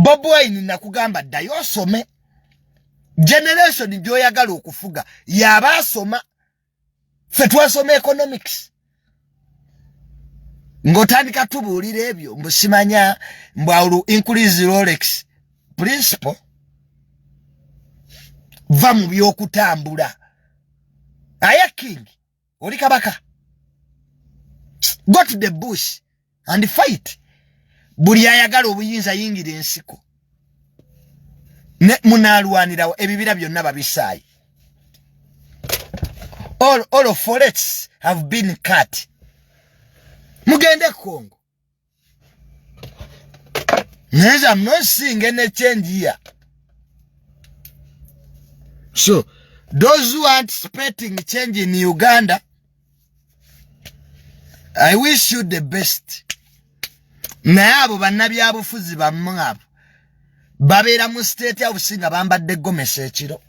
Bobi Wine, nakugamba ddayo osome. Generation gy'oyagala okufuga yaba asoma. Ffe twasoma economics, ng'otandika tubuulira ebyo mbu simanya mbu aulu increase Rolex principle. Va mu by'okutambula. Aye king, oli kabaka, go to the bush and fight. Buli ayagala obuyinza yingira ensiko. Munalwanirawo ebibira byonna babisaayi. All forests have been cut. Mugende Congo. Naye I'm not seeing any change here. So those who are anticipating change in Uganda, I wish you the best. Naye abo bannabyabufuzi bammwe abo babeera mu State House nga bambadde gomesa ekiro.